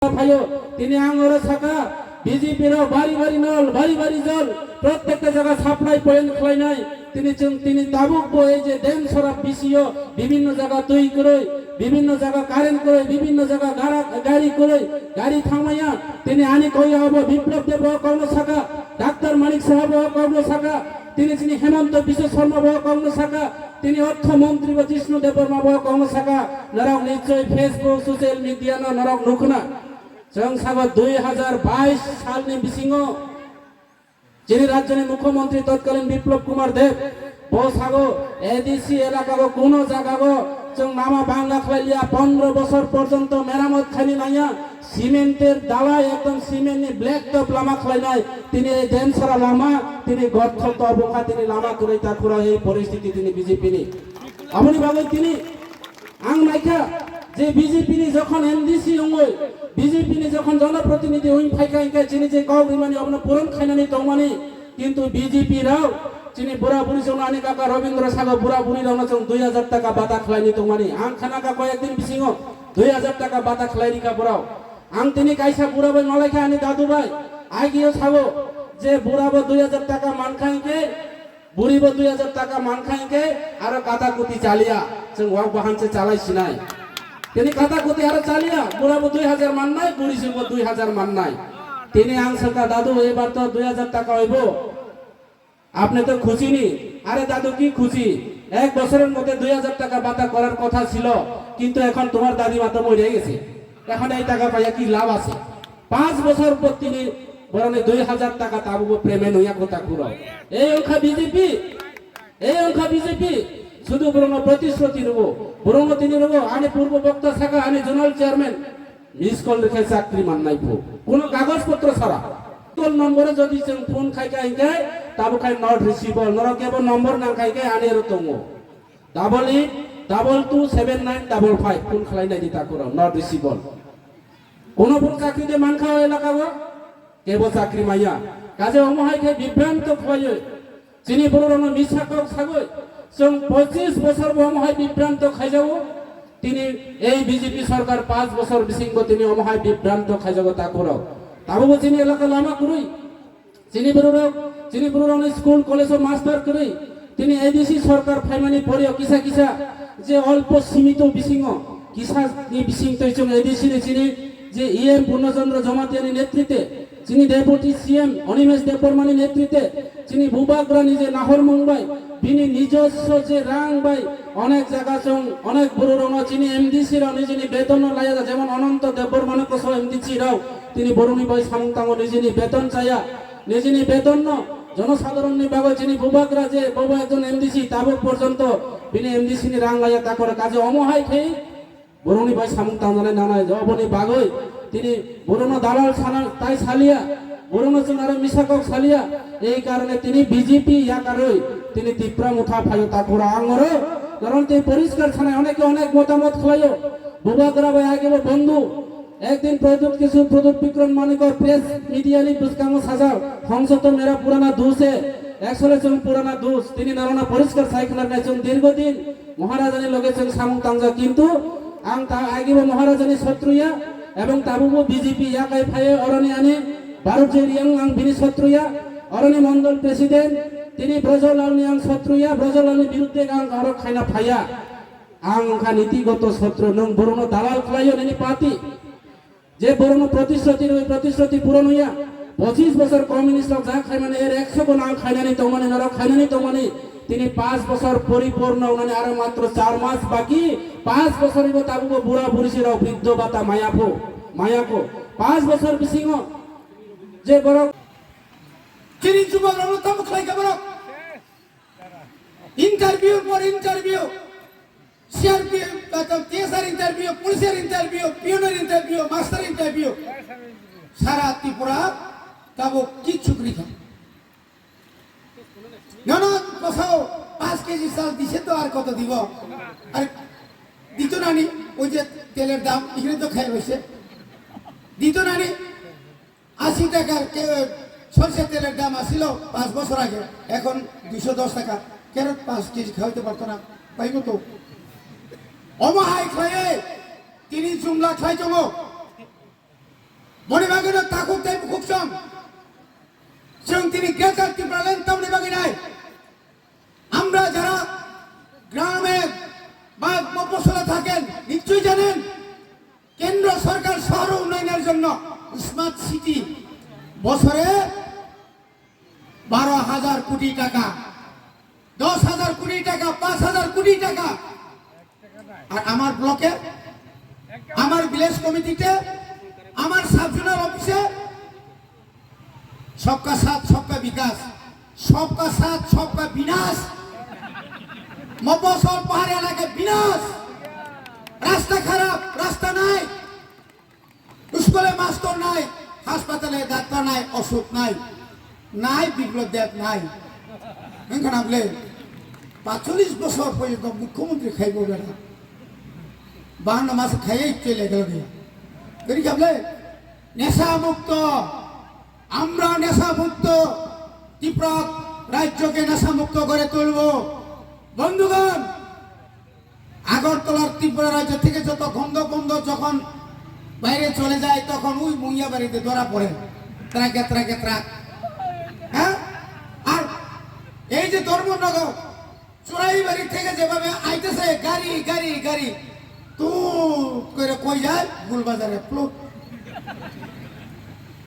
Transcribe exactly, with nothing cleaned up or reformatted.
Phaio, tini ang oro saka, B J P rok bari bari nol, bari bari jol, prottekta jaga supply point khlainai. Tini chwng tini tabuk bo ei je Demsora B C O bibhinno jaga twi kwrwi, bibhinno jaga current kwrwi, bibhinno jaga gara-, gari kwrwi, gari thangmaya. Tini ani koi abo Biplab Deb bo kokno saka, Doctor Manik Saha bo kokno saka, tini chini Hemanta Biswa Sarma bo kokno saka, tini Ortho Montri bo Jishnu Debbarma bo kokno saka, norok nichoi Facebook, social media no norok nukhna. Chwng sago dui hazar bais salni bisingo chini rajyoni mukhyamantri totkalin Biplab Kumar Deb bo sago A D C elakao kuno jagao chwng lama bangla khlailia, pondro bosor porjonto meramot khaini nangya, cementir dalai ekdom cementni black top lama khlainai, tini ei Demsora lama tini gortho tobukha, tini lama kwrwi takhura ei poristiti tini B J P ni. Aboni bagwi tini Ang naikha je B J P ni jokhon M D C wngwi, B J P ni jokhon jonoprotinidhi wng phaikha, hinkhe chini je kok rimani obono puron khainani tongmani, kintu B J P rok chini bura buri chwng ani kaka Robindra sago bura buri rokno chwng dui hajar taka bata khlaini tongmani. Ang khana kha koyek din bisingo dui hajar taka bata khlai rikha borok. Ang tini kaisa bura bai malaikha ani dadu bai, agio sago je bura bo dui hajar taka mankha hinkhe Buri bo dui hajar taka mankha hinkhe aro kata kuti chaliya, chwng wak bahan se chalai sinai. Tini kata kuti aro chaliya, bura bo dui hajar mannai, buri se bo dui hajar mannai. Tini ang sakha, "Dadu, ebar to dui hajar taka hoibo." Apne to khushi ni, are dadu ki khushi? Ek bosorer moddhe dui hajar taka bata korar kotha silo, kintu ekhon tomar dadi ma to moire gese. Ekhon ei taka paiya ki labh ase? Panch bochor por tini boroni dui hajar taka tabubo payment hoya kota kuro. Ei wngkha B J P, ei wngkha B J P. Sudu borokno protisruti rwo, borokno tini rwo, ani purbo bokta saka, ani zonal chairman, miss call rikhe chakri mannai phu. Kuno kagoj potro sara. Call nombore jodi chwng phone khaikha hinkhe, tabo khai not reachable. Norok kebo nombor nangkhaikhe ani aro tongo. Double eight double two seven nine double five phone khlai nai di takhurok, not reachable. Kono phone chakri de mankha o elaka o? Kebo chakri maya. Kaje omo hai khe bibranto khlaiwi, chini bororokno misa kok sagwi, chwng pochis bosor bo omo hai bibranto khaijago. Tini ei B J P sorkar panch bosor bisingbo tini omo hai bibranto khaijago takhurok. Tabukbo chini elaka lama kwrwi. Chini bororok, chini bororokni school, college-o master kwrwi. Tini A D C sorkar phaimani poreo kisa kisa je olpo simito bisingo, kisa ni bising twi chwng A D C ni chini je E M Purno Chandra Jamatia ni netrite, chini Deputy C M Animesh Debbarma ni netrite, chini bubagra ni je nahormung bai, bini nijoswo je rang bai, onek jaga chwng, onek bororokno chini M D C rok nijini betonno laiya, jemon Ananto Debbarma no koso M D C rok, tini borokni bai samung tango nijini beton chaya. Nijini betonno jonosadharanni bagwi chini bubagra je bobo ekjon M D C tabuk porjonto bini M D C ni rang laiya takore kaje omo hai khe borokni bai samung tangnai nanai oboni bagwi tini borokno dalal sana tai saliya, borokno chwng aro misa kok saliya, ei karone tini B J P yakarwi tini Tipra motha phaio takora ang oro norok tei poriskar sanai oneke onek motamot khlaio bubagra bai agebo bondhu. Ekdin Pradyut Kishore Pradyut Bikram Manikya press media ni bwskango sajak, "Hongso to mera purana dosh hai, actually chwng purana dosh." Tini norokno poriskar sai khwlai nai chwng dirgo din Maharaja ni loge chwng samung tangjak, kintu ang ta agibo Maharaja ni sotruya ebong tabukbo B J P yakai phaye oroni ani Bharat J D ang ang bini sotruya, oroni mondol president, tini Brajalal ni ang sotruya, Brajalal ni birudde ang aro khaina phaya. Ang wngkha nitigoto sotru, nwng borokno dalal khlaio nini party. Je borokno protisruti rwi protisruti puron hoya, pochis bosor communist rok ja khaimani er ekso gono ang khainani tongmani norok khainani tongmani, tini panch bosor poriporno wngnani aro matro char mas baki, panch bosor ibo tabugo bura buri si rok briddho bata maya pho, maya pho. Panch bosor bisingo je borok chini jubok rokno tamo khlai kha borok. Interview por interview. C R P F, tato T S R interview, police interview, pion interview, master interview. Sara Tripura tabo kichu krikha. Nono kosao পাঁচ কেজি চাল দিছে তো আর কত দিব? আর দিত নানি, ওই যে তেলের দাম, এখানে তো খাই হয়েছে। দিত নানি? আশি টাকার কে-, সরষের তেলের দাম আসিল পাঁচ বছর আগে, এখন দুইশো দশ টাকা। কেন পাঁচ কেজি খাওয়াইতে পারতো না? পাইব তো। Omo hai khlaiwi tini jumla khlai tongo. Boni bagwi no takhuk tei bukhuk song. Chwng tini Greater Tipraland tamni bagwi nai. Amra jara grame ba mofosole thaken, nischoi janen, kendro sorkar sohor unnoyoner jonno smart city bosore baro hajar koti taka, dos hajar koti taka, panch hajar koti taka. Ar amar bloke, amar village committee te, amar sub zonal office e, sabka saath sabka vikas, sabka saath sabka vinash. Mofosol pahar elaka vinash. Rasta kharap, rasta nai. School e mastor nai, hospital e doctor nai, oshuk nai, nai Biplab Deb nai. Wngkha na bole? Pacholish bosor porjonto mukhyamantri khaibo bera. Bahano masa khaiya ichche legal gaya. Gari kable? Nesha mukto. Amra nesha mukto. Tripura rajyoke nesha mukto gori tulbo. Bondhugon, আগরতলার ত্রিপুরা রাজ্য থেকে যত গন্ধ গন্ধ যখন বাইরে চলে যায়, তখন ওই মুঙ্গিয়াবাড়িতে ধরা পড়ে, ট্রাকে ট্রাকে ট্রাক। হ্যাঁ, আর এই যে ধর্মনগর চোরাইবাড়ি থেকে যেভাবে আইতেছে গাড়ি গাড়ি গাড়ি, তুত করে কই যায়? গুলবাজারে প্লুট